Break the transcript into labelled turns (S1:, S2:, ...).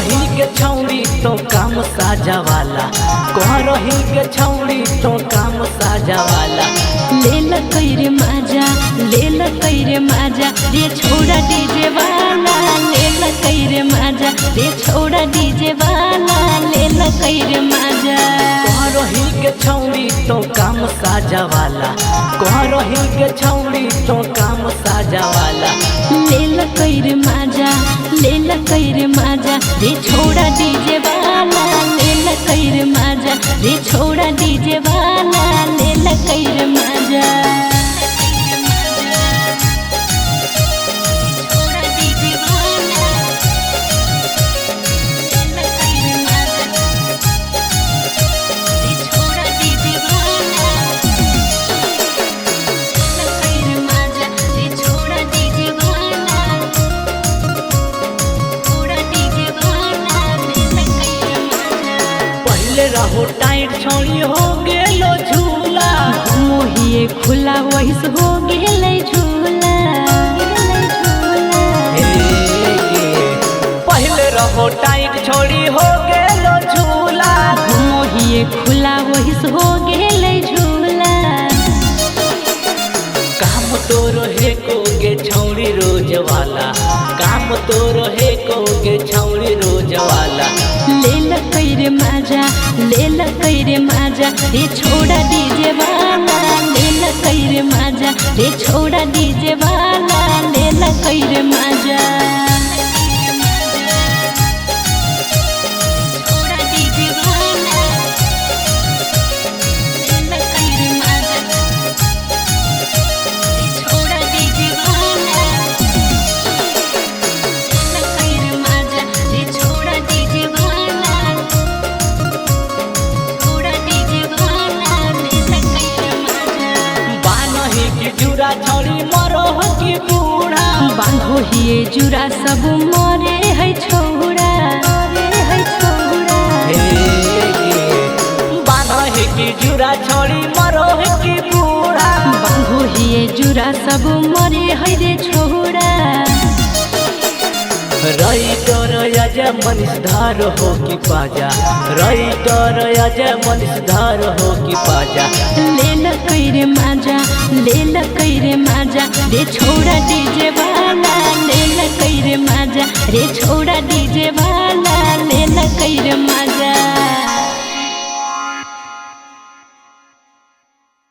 S1: करही के छौड़ी तो काम साजा वाला, करही के छौड़ी तो काम साजा वाला।
S2: ले लकैरे माजा, ले लकैरे माजा रे छोड़ा डीजे वाला। ले लकैरे माजा रे छोड़ा डीजे वाला, ले लकैरे माजा।
S1: करही के छौड़ी तो काम साजा वाला, करही के छौड़ी तो काम साजा वाला।
S2: ले लकैरे माजा, ले लकैरे माजा रे छोड़ा डीजे वाला। ले लकैरे माजा रे छोड़ा डीजे वाला, ले लकैरे माजा।
S1: पहले रहो टाइट छौड़ी हो गेलो झूला,
S2: मोहिए खुला वही से हो गेलै झूला।
S1: पहले रहो टाइट छौड़ी हो गेलो झूला,
S2: मोहिए खुला वही से हो गेलै झूला।
S1: काम तो रहे कोगे छौड़ी रोज वाला, काम तो रहे कोगे छौड़ी रोज वाला।
S2: ले लकैरे माजा, ले लकैरे माजा रे छोड़ा डीजे वाला। ले लकैरे माजा रे छोड़ा डीजे वाला, ले लकैरे माजा।
S1: बानही की जुरा छौड़ी मरो की बूढ़ा,
S2: बांधो हिए जुरा सब मरे है छौड़ा, है छौड़ा।
S1: बानही की जुरा छौड़ी मरो की बूढ़ा,
S2: बांधो हिए जुरा सब मरे है रे छौड़ा।
S1: रई डर अजय मनीष धार हो की पाजा, रई डर अजय मनीष धार हो की पाजा।
S2: ले लकैरे माजा, ले लकैरे माजा रे छोड़ा डीजे वाला। ले लकैरे माजा रे छोड़ा डीजे वाला, ले लकैरे।